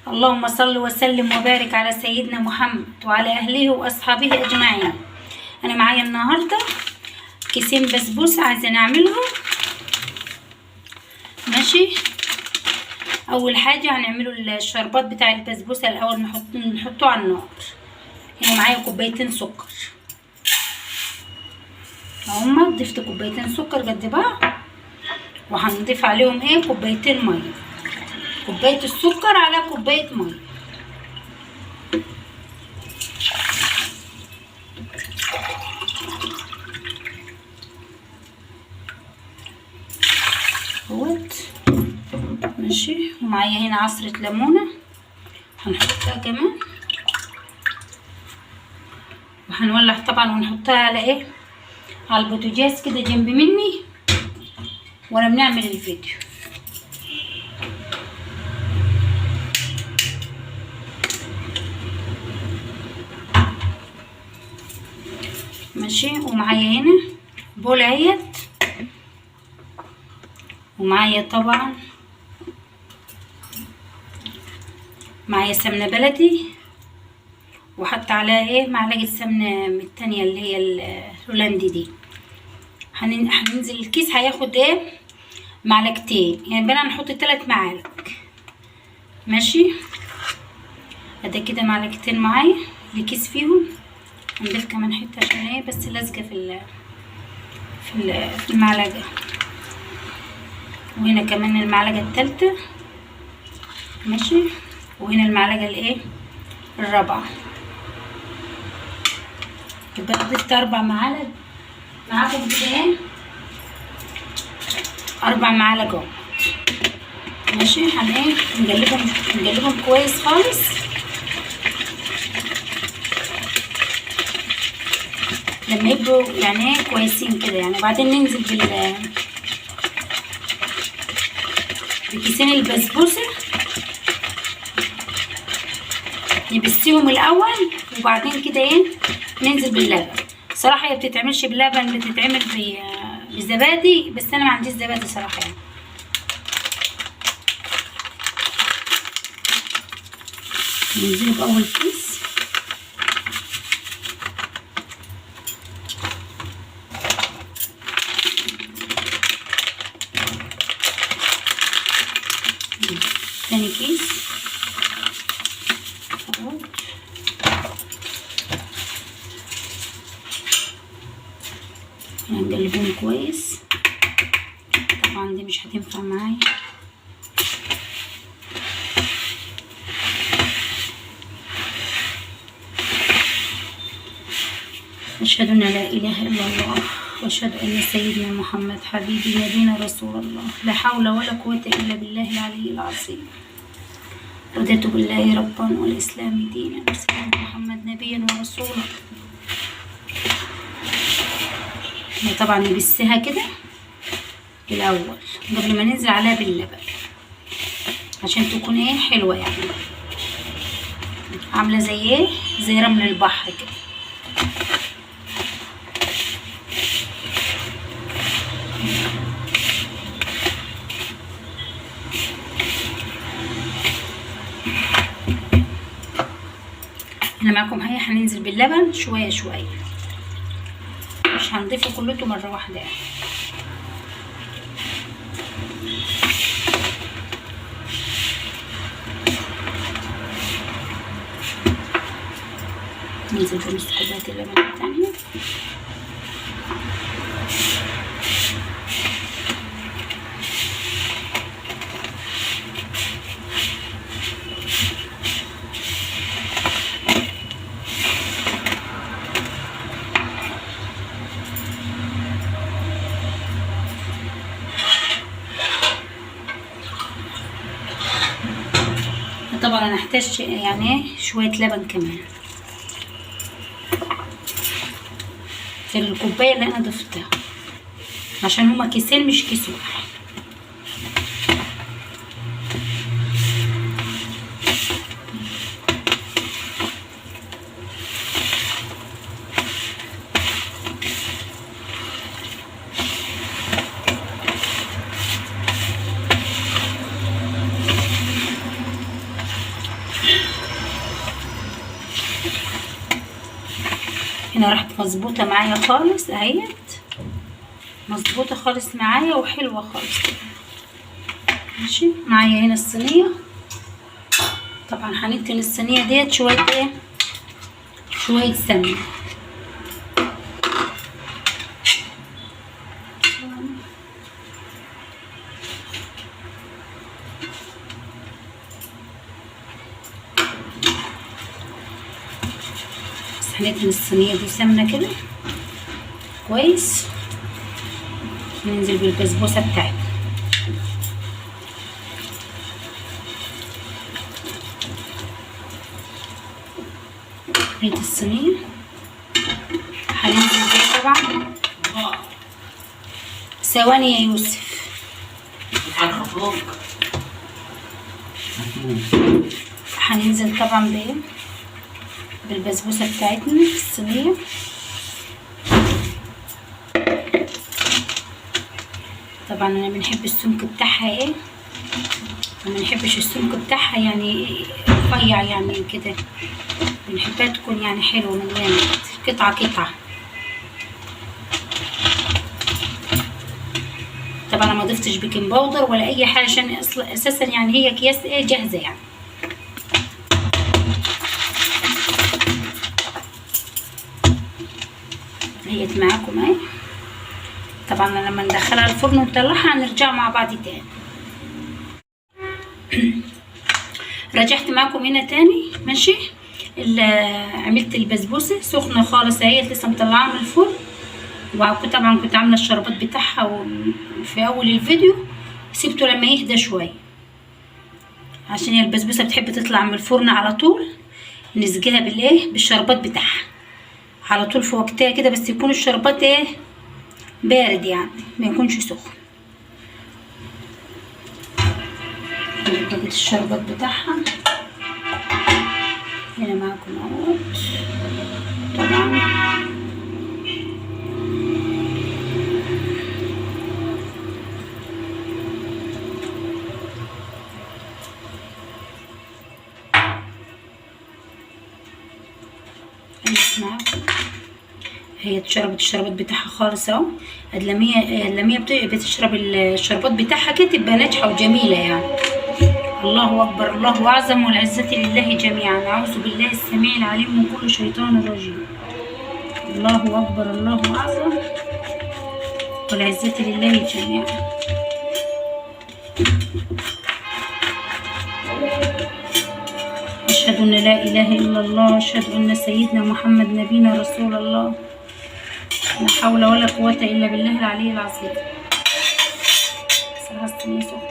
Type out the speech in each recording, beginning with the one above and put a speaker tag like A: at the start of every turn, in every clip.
A: اللهم صل وسلم وبارك على سيدنا محمد وعلى اهله واصحابه اجمعين. انا معايا النهارده كيسين بسبوسه عايزه نعملهم. ماشي، اول حاجة هنعمله الشربات بتاع البسبوسه. الاول نحطه على النار. هنا معايا كوبايتين سكر اهما، ضفت كوبايتين سكر قد بعض، وهنضيف عليهم ايه؟ كوبايتين مية. كوباية السكر على كوباية مية. اهوت ماشي. ومعايا هنا عصره ليمونه هنحطها كمان، وهنولع طبعا ونحطها على ايه؟ على البوتاجاز كده جنب مني وانا بنعمل الفيديو. ماشي. ومعايا هنا بول اهيت، ومعايا طبعا معايا سمنه بلدي، وحط عليها ايه؟ معلقه سمنه من التانية اللي هي الهولندي دي. هننزل الكيس هياخد ايه؟ معلقتين، يعني بقى نحط 3 معالق. ماشي، ادي كده معلقتين معايا لكيس فيهم. هنضيف كمان حتة عشان ايه؟ بس لازقه في المعلقة. وهنا كمان المعلقة الثالثة. ماشي، وهنا المعلقة الايه؟ الرابعة. يبقى ضفت 4 معالق معاكم كده ايه؟ 4 معالق اهو. ماشي، ايه؟ نقلبهم كويس خالص. لما يبقوا يعني ايه كويسين كده يعني. وبعدين ننزل بكيسين البسبوسه، نبسيهم الاول، وبعدين كده ايه؟ ننزل باللبن. صراحة هي بتتعملش بلبن، بتتعمل بزبادي، بس انا ما عنديش زبادي صراحة يعني. ننزل باول كيس. تاني كيس اهو. هنقلبهم كويس. طبعا دي مش هتنفع معايا. أشهد أن لا إله إلا الله، وأشهد أن سيدنا محمد حبيبي نبينا رسول الله. لا حول ولا قوة إلا بالله العلي العظيم. رضيت بالله ربا والإسلام دينا وسيدنا محمد نبيا ورسولا. طبعا نبسها كده الأول قبل ما ننزل عليها باللبن عشان تكون ايه؟ حلوة يعني، عاملة زي ايه؟ زي رمل البحر كده. انا معاكم هي هننزل باللبن شوية شوية، مش هنضيفه كلته مرة واحدة يعني. ننزل بنص كوباية اللبن التانية. طبعا انا هحتاج يعني شوية لبن كمان في الكوباية اللي انا ضفتها، عشان هما كيسين مش كيس واحد. هنا راحت مظبوطة معايا خالص اهيت، مظبوطة خالص معايا وحلوه خالص كده. ماشي، معايا هنا الصينية. طبعا هنتن الصينية ديت شوية ايه، شوية سمنه. بس هندهن الصينية دي سمنه كده كويس. ننزل بالبسبوسه بتاعتنا. هيدي الصينية هننزل بيها طبعا. ثواني يا يوسف. هننزل طبعا بايه، بالبسبوسه بتاعتنا في الصينية. طبعا انا بنحب السمك بتاعها ايه، ما بنحبش السمك بتاعها يعني رفيع يعني كده، بنحبها تكون يعني حلوة مليانة قطعه قطعه. طبعا انا ما ضفتش baking powder ولا اي حاجة عشان اصلا اساسا يعني هي اكياس ايه جاهزة يعني. هيت معاكم اهي. طبعا لما ندخلها الفرن ونطلعها هنرجع مع بعض تاني. رجعت معاكم هنا تاني. ماشي، عملت البسبوسه سخنة خالص اهي، لسه مطلعاها من الفرن. وطبعا كنت عامله الشربات بتاعها في اول الفيديو، سيبته لما يهدى شوية عشان هي البسبوسه بتحب تطلع من الفرن على طول. نسقيها بالايه، بالشربات بتاعها على طول في وقتها كده، بس يكون الشربات ايه بارد يعني ما يكونش سخن. بقيت الشربات بتاعها هنا معاكم اهوت. طبعا معاكم هي اتشربت الشربات بتاعها خالص اهو. اللمية بتشرب الشربات بتاعها كده تبقى ناجحة وجميلة يعني. الله اكبر، الله اعظم، والعزة لله جميعا. اعوذ بالله السميع العليم من كل شيطان رجيم. الله اكبر، الله اعظم، والعزة لله جميعا. أشهد أن لا إله إلا الله، أشهد أن سيدنا محمد نبينا رسول الله. لا حول ولا قوة إلا بالله العلي العظيم. صراحة الصينية سخنة.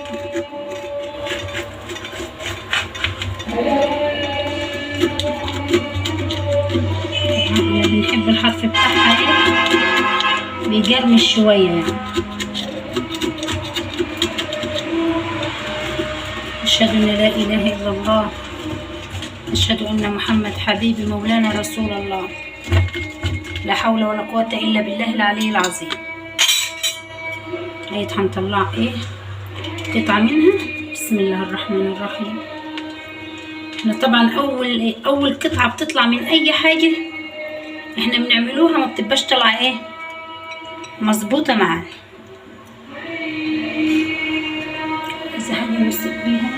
A: احنا بنحب الحرف بتاعها ايه، بيجرمش شوية يعني. أشهد أن لا إله إلا الله، أشهد أن محمد حبيبي مولانا رسول الله. لا حول ولا قوة إلا بالله العلي العظيم. هيت هنطلع إيه قطعة منها. بسم الله الرحمن الرحيم. احنا طبعا أول قطعة بتطلع من أي حاجة احنا بنعملوها ما بتبقاش طالعة إيه مظبوطة معانا. عايزة حاجة نمسك بيها،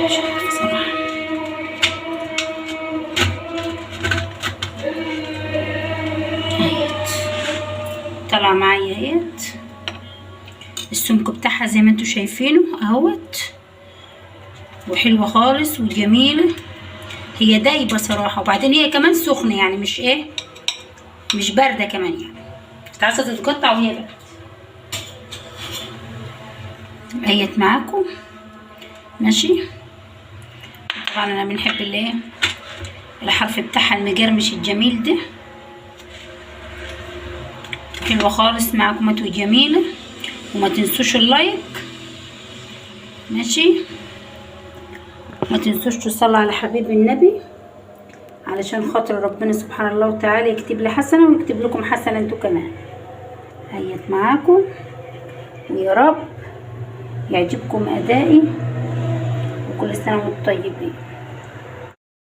A: مش عارفة صراحة. اهيت طلع معايا اهيت السمك بتاعها زي ما انتوا شايفينه اهوت، وحلوة خالص وجميلة. هي دايبة صراحة، وبعدين هي كمان سخنة يعني مش ايه، مش باردة كمان يعني، كنت عايزة تتقطع وهي باردة. اهيت معاكم ماشي. طبعا انا بنحب الايه الحرف بتاعها المجرمش الجميل ده، حلوة خالص معاكم وجميلة. وما تنسوش اللايك ماشي، ما تنسوش تصلوا على حبيب النبي علشان خاطر ربنا سبحانه الله وتعالى يكتب لي حسنه ويكتب لكم حسنه انتوا كمان. هيت معاكم، ويا رب يعجبكم ادائي، وكل سنة وانتم طيبين.